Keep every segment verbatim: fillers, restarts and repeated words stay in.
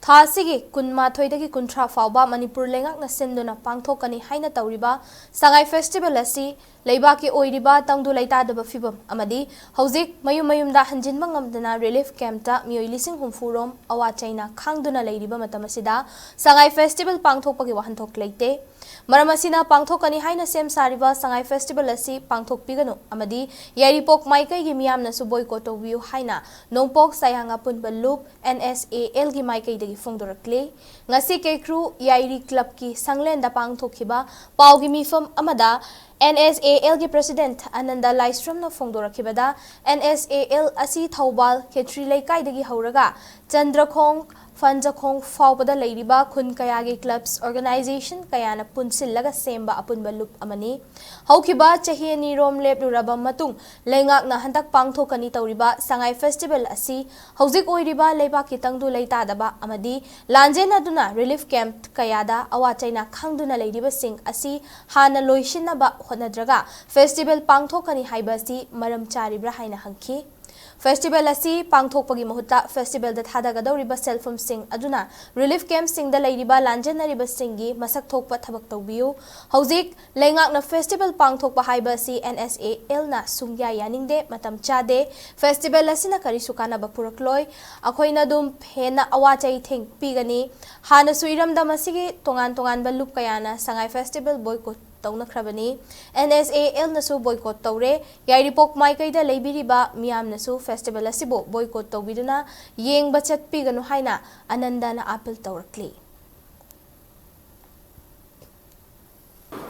ꯊꯥ ꯑꯁꯤꯒꯤ ꯀꯨꯟꯃꯥꯊꯣꯏꯗꯒꯤ ꯀꯨꯟꯊ꯭ꯔꯥ ꯐꯥꯎꯕ ꯃꯅꯤꯄꯨꯔ ꯂꯩꯉꯥꯛꯅ ꯁꯤꯟꯗꯨꯅ ꯄꯥꯡꯊꯣꯛꯀꯅꯤ ꯍꯥꯏꯅ ꯇꯧꯔꯤꯕ ꯁꯉꯥꯏ ꯐꯦꯁꯇꯤꯚꯦꯜ ꯑꯁꯤ ꯂꯩꯕꯥꯛꯀꯤ ꯑꯣꯏꯔꯤꯕ ꯇꯪꯗꯨ ꯂꯩꯇꯥꯗꯕ ꯐꯤꯚꯝ ꯑꯃꯗꯤ ꯍꯧꯖꯤꯛ ꯃꯌꯨꯝ ꯃꯌꯨꯝꯗ ꯍꯟꯖꯤꯟꯕ ꯉꯝꯗꯅ ꯔꯤꯂꯤꯐ ꯀꯦꯝꯞꯇ ꯃꯤꯑꯣꯏ ꯂꯤꯁꯤꯡ ꯍꯨꯝꯐꯨ ꯔꯣꯝ ꯑꯋꯥ ꯆꯩꯅ ꯈꯥꯡꯗꯨꯅ ꯂꯩꯔꯤꯕ ꯃꯇꯝ ꯑꯁꯤꯗ ꯁꯉꯥꯏ ꯐꯦꯁꯇꯤꯚꯦꯜ ꯄꯥꯡꯊꯣꯛꯄꯒꯤ ꯋꯥꯍꯟꯊꯣꯛ ꯂꯩꯇꯦ꯫ ꯃꯔꯝ ꯑꯁꯤꯅ ꯄꯥꯡꯊꯣꯛꯀꯅꯤ ꯍꯥꯏꯅ ꯁꯦꯝ ꯁꯥꯔꯤꯕ ꯁꯉꯥꯏ ꯐꯦꯁꯇꯤꯚꯦꯜ ꯑꯁꯤ ꯄꯥꯡꯊꯣꯛꯄꯤꯒꯅꯨ ꯑꯃꯗꯤ ꯌꯥꯏꯔꯤꯄꯣꯛ ꯃꯥꯏꯀꯩꯒꯤ ꯃꯤꯌꯥꯝꯅꯁꯨ ꯕꯣꯏꯀꯣꯠ ꯇꯧꯕꯤꯌꯨ ꯍꯥꯏꯅ ꯅꯣꯡꯄꯣꯛ ꯁꯥꯌꯥꯡ ꯑꯄꯨꯟꯕ ꯂꯨꯞ, ꯑꯦꯟ ꯑꯦꯁ ꯑꯦ ꯑꯦꯜꯒꯤ ꯃꯥꯏꯀꯩꯗꯒꯤ ꯐꯣꯡꯗꯣꯔꯛꯂꯤ꯫ ꯉꯁꯤ ꯀꯦꯀ꯭ꯔꯨ ꯌꯥꯏꯔꯤ ꯀ꯭ꯂꯕꯀꯤ ꯁꯪꯂꯦꯟꯗ ꯄꯥꯡꯊꯣꯛꯈꯤꯕ ꯄꯥꯎꯒꯤ ꯃꯤꯐꯝ ꯑꯃꯗ ꯑꯦꯟ ꯑꯦꯁ ꯑꯦ ꯑꯦꯜꯒꯤ ꯄ꯭ꯔꯁꯤꯗꯦꯟꯠ ꯑꯅꯟꯗ ꯂꯥꯏꯁ꯭ꯔꯝꯅ ꯐꯣꯡꯗꯣꯔꯛꯈꯤꯕꯗ, ꯑꯦꯟ ꯑꯦꯁ ꯑꯦ ꯑꯦꯜ ꯑꯁꯤ ꯊꯧꯕꯥꯜ ꯈꯦꯇ꯭ꯔꯤ ꯂꯩꯀꯥꯏꯗꯒꯤ ꯍꯧꯔꯒ ꯆꯟꯗ꯭ꯔꯈꯣꯡ, ꯐꯟꯖꯈꯣꯡ ꯐꯥꯎꯕꯗ ꯂꯩꯔꯤꯕ ꯈꯨꯟ ꯀꯌꯥꯒꯤ ꯀ꯭ꯂꯕꯁ, ꯑꯣꯔꯒꯅꯥꯏꯖꯦꯁꯟ ꯀꯌꯥꯅ ꯄꯨꯟꯁꯤꯜꯂꯒ ꯁꯦꯝꯕ ꯑꯄꯨꯟꯕ ꯂꯨꯞ ꯑꯃꯅꯤ꯫ ꯍꯧꯈꯤꯕ ꯆꯍꯤ ꯑꯅꯤꯔꯣꯝ ꯂꯦꯞꯂꯨꯔꯕ ꯃꯇꯨꯡ, ꯂꯩꯉꯥꯛꯅ ꯍꯟꯗꯛ ꯄꯥꯡꯊꯣꯛꯀꯅꯤ ꯇꯧꯔꯤꯕ ꯁꯉꯥꯏ ꯐꯦꯁꯇꯤꯚꯦꯜ ꯑꯁꯤ ꯍꯧꯖꯤꯛ ꯑꯣꯏꯔꯤꯕ ꯂꯩꯕꯥꯛꯀꯤ ꯇꯪꯗꯨ ꯂꯩꯇꯥꯗꯕ ꯑꯃꯗꯤ ꯂꯥꯟꯖꯦꯟꯅꯗꯨꯅ ꯔꯤꯂꯤꯐ ꯀꯦꯝꯞ ꯀꯌꯥꯗ ꯑꯋꯥ ꯆꯩꯅꯥ ꯈꯪꯗꯨꯅ ꯂꯩꯔꯤꯕꯁꯤꯡ ꯑꯁꯤ ꯍꯥꯟꯅ ꯂꯣꯏꯁꯤꯟꯅꯕ ꯍꯣꯠꯅꯗ꯭ꯔꯒ ꯐꯦꯁꯇꯤꯚꯦꯜ ꯄꯥꯡꯊꯣꯛꯀꯅꯤ ꯍꯥꯏꯕ ꯑꯁꯤ ꯃꯔꯝ ꯆꯥꯔꯤꯕ꯭ꯔꯥ ꯍꯥꯏꯅ ꯍꯪꯈꯤ꯫ ꯐꯦꯁꯇꯤꯚꯦꯜ ꯑꯁꯤ ꯄꯥꯡꯊꯣꯛꯄꯒꯤ ꯃꯍꯨꯠꯇ ꯐꯦꯁꯇꯤꯚꯦꯜꯗ ꯊꯥꯗꯒꯗꯧꯔꯤꯕ ꯁꯦꯜꯐꯝꯁꯤꯡ ꯑꯗꯨꯅ ꯔꯤꯂꯤꯐ ꯀꯦꯝꯞꯁꯤꯡꯗ ꯂꯩꯔꯤꯕ ꯂꯥꯟꯖꯦꯟꯅꯔꯤꯕꯁꯤꯡꯒꯤ ꯃꯁꯛ ꯊꯣꯛꯄ ꯊꯕꯛ ꯇꯧꯕꯤꯌꯨ꯫ ꯍꯧꯖꯤꯛ ꯂꯩꯉꯥꯛꯅ ꯐꯦꯁꯇꯤꯚꯦꯜ ꯄꯥꯡꯊꯣꯛꯄ ꯍꯥꯏꯕ ꯑꯁꯤ ꯑꯦꯟ ꯑꯦꯁ ꯑꯦ ꯑꯦꯜꯅ ꯁꯨꯡꯌꯥ ꯌꯥꯅꯤꯡꯗꯦ, ꯃꯇꯝ ꯆꯥꯗꯦ꯫ ꯐꯦꯁꯇꯤꯚꯦꯜ ꯑꯁꯤꯅ ꯀꯔꯤꯁꯨ ꯀꯥꯟꯅꯕ ꯄꯨꯔꯛꯂꯣꯏ꯫ ꯑꯩꯈꯣꯏꯅ ꯑꯗꯨꯝ ꯍꯦꯟꯅ ꯑꯋꯥ ꯆꯩ ꯊꯦꯡ ꯄꯤꯒꯅꯤ꯫ ꯍꯥꯟꯅꯁꯨ ꯏꯔꯝꯗꯝ ꯑꯁꯤꯒꯤ ꯇꯣꯉꯥꯟ ꯇꯣꯉꯥꯟꯕ ꯂꯨꯞ ꯀꯌꯥꯅ ꯁꯉꯥꯏ ꯐꯦꯁꯇꯤꯚꯦꯜ ꯕꯣꯏꯀꯣꯠ ꯇꯧꯅꯈ꯭ꯔꯕꯅꯤ꯫ ꯑꯦꯟ ꯑꯦꯁ ꯑꯦ ꯑꯦꯜꯅꯁꯨ ꯕꯣꯏꯀꯣꯠ ꯇꯧꯔꯦ꯫ ꯌꯥꯏꯔꯤꯄꯣꯛ ꯃꯥꯏꯀꯩꯗ ꯂꯩꯕꯤꯔꯤꯕ ꯃꯤꯌꯥꯝꯅꯁꯨ ꯐꯦꯁꯇꯤꯚꯦꯜ ꯑꯁꯤꯕꯨ ꯕꯣꯏꯀꯣꯠ ꯇꯧꯕꯤꯗꯨꯅ ꯌꯦꯡꯕ ꯆꯠꯄꯤꯒꯅꯨ ꯍꯥꯏꯅ ꯑꯅꯟꯗꯅ ꯑꯥꯄꯤꯜ ꯇꯧꯔꯛꯂꯤ꯫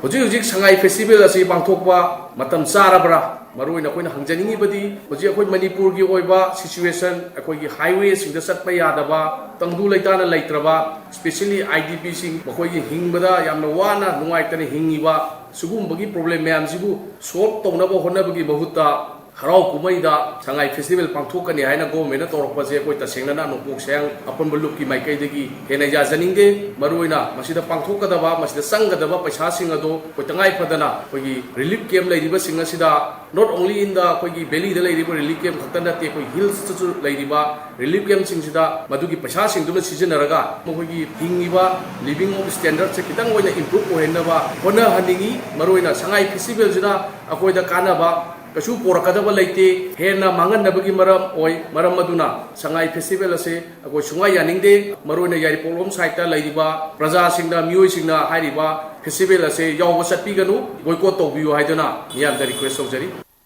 ꯍꯧꯖꯤꯛ ꯍꯧꯖꯤꯛ ꯁꯉꯥꯏ ꯐꯦꯁꯇꯤꯚꯦꯜ ꯑꯁꯤ ꯄꯥꯡꯊꯣꯛꯄ ꯃꯇꯝ ꯆꯥꯔꯕ꯭ꯔꯥ? ꯃꯔꯨꯑꯣꯏꯅ ꯑꯩꯈꯣꯏꯅ ꯍꯪꯖꯅꯤꯡꯉꯤꯕꯗꯤ, ꯍꯧꯖꯤꯛ ꯑꯩꯈꯣꯏ ꯃꯅꯤꯄꯨꯔꯒꯤ ꯑꯣꯏꯕ ꯁꯤꯆꯨꯋꯦꯁꯟ, ꯑꯩꯈꯣꯏꯒꯤ ꯍꯥꯏꯋꯦꯁꯤꯡꯗ ꯆꯠꯄ ꯌꯥꯗꯕ, ꯇꯪꯗꯨ ꯂꯩꯇꯥꯅ ꯂꯩꯇ꯭ꯔꯕ, ꯁ꯭ꯄꯦꯁꯦꯜꯂꯤ ꯑꯥꯏ ꯗꯤ ꯄꯤꯁꯤꯡ, ꯃꯈꯣꯏꯒꯤ ꯍꯤꯡꯕꯗ ꯌꯥꯝꯅ ꯋꯥꯅ ꯅꯨꯡꯉꯥꯏꯇꯅ ꯍꯤꯡꯉꯤꯕ, ꯁꯤꯒꯨꯝꯕꯒꯤ ꯄ꯭ꯔꯣꯕ꯭ꯂꯦꯝ ꯃꯌꯥꯝꯁꯤꯕꯨ ꯁꯣꯜꯕ ꯇꯧꯅꯕ ꯍꯣꯠꯅꯕꯒꯤ ꯃꯍꯨꯠꯇ, ꯍꯔꯥꯎ ꯀꯨꯝꯍꯩꯗ ꯁꯉꯥꯏ ꯐꯦꯁꯇꯤꯚꯦꯜ ꯄꯥꯡꯊꯣꯛꯀꯅꯤ ꯍꯥꯏꯅ ꯒꯣꯚꯔꯟꯃꯦꯟꯠꯅ ꯇꯧꯔꯛꯄꯁꯦ ꯑꯩꯈꯣꯏ ꯇꯁꯦꯡꯅꯅ ꯅꯣꯡꯄꯣꯛ ꯁꯌꯥꯡ ꯑꯄꯨꯟꯕ ꯂꯨꯞꯀꯤ ꯃꯥꯏꯀꯩꯗꯒꯤ ꯍꯦꯟꯅ ꯌꯥꯖꯅꯤꯡꯗꯦ꯫ ꯃꯔꯨꯑꯣꯏꯅ ꯃꯁꯤꯗ ꯄꯥꯡꯊꯣꯛꯀꯗꯕ, ꯃꯁꯤꯗ ꯆꯪꯒꯗꯕ ꯄꯩꯁꯥꯁꯤꯡ ꯑꯗꯣ ꯑꯩꯈꯣꯏ ꯇꯉꯥꯏ ꯐꯗꯅ ꯑꯩꯈꯣꯏꯒꯤ ꯔꯤꯂꯤꯐ ꯀꯦꯝꯞ ꯂꯩꯔꯤꯕꯁꯤꯡ ꯑꯁꯤꯗ, not only in the ꯑꯩꯈꯣꯏꯒꯤ ꯚꯦꯂꯤꯗ ꯂꯩꯔꯤꯕ ꯔꯤꯂꯤꯐ ꯀꯦꯝꯞ ꯈꯛꯇ ꯅꯠꯇꯦ, ꯑꯩꯈꯣꯏ ꯍꯤꯜꯁꯇꯁꯨ ꯂꯩꯔꯤꯕ ꯔꯤꯂꯤꯐ ꯀꯦꯝꯞꯁꯤꯡꯁꯤꯗ ꯃꯗꯨꯒꯤ ꯄꯩꯁꯥꯁꯤꯡꯗꯨꯅ ꯁꯤꯖꯤꯟꯅꯔꯒ ꯃꯈꯣꯏꯒꯤ ꯍꯤꯡꯉꯤꯕ living of standardꯁꯦ ꯈꯤꯇꯪ ꯑꯣꯏꯅ improve ꯑꯣꯏꯍꯟꯅꯕ ꯍꯣꯠꯅꯍꯟꯅꯤꯡꯉꯤ꯫ ꯃꯔꯨꯑꯣꯏꯅ ꯁꯉꯥꯏ ꯐꯦꯁꯇꯤꯚꯦꯜꯁꯤꯅ ꯑꯩꯈꯣꯏꯗ ꯀꯥꯟꯅꯕ ꯀꯩꯁꯨ ꯄꯣꯔꯛꯀꯗꯕ ꯂꯩꯇꯦ, ꯍꯦꯟꯅ ꯃꯥꯡꯍꯟꯅꯕꯒꯤ ꯃꯔꯝ ꯑꯣꯏ꯫ ꯃꯔꯝ ꯑꯗꯨꯅ ꯁꯉꯥꯏ ꯐꯦꯁꯇꯤꯚꯦꯜ ꯑꯁꯦ ꯑꯩꯈꯣꯏ ꯁꯨꯡꯌꯥ ꯌꯥꯅꯤꯡꯗꯦ꯫ ꯃꯔꯨꯑꯣꯏꯅ ꯌꯥꯏꯔꯤꯄꯣꯛꯂꯣꯝ ꯁꯥꯏꯠꯇ ꯂꯩꯔꯤꯕ ꯄ꯭ꯔꯖꯥꯁꯤꯡꯅ, ꯃꯤꯑꯣꯏꯁꯤꯡꯅ ꯍꯥꯏꯔꯤꯕ ꯐꯦꯁꯇꯤꯚꯦꯜ ꯑꯁꯦ ꯌꯥꯎꯕ ꯆꯠꯄꯤꯒꯅꯨ, ꯕꯣꯏꯀꯣꯠ ꯇꯧꯕꯤꯌꯨ ꯍꯥꯏꯗꯨꯅ ꯃꯤꯌꯥꯝꯗ ꯔꯤꯀ꯭ꯋꯦꯁ ꯇꯧꯖꯔꯤ꯫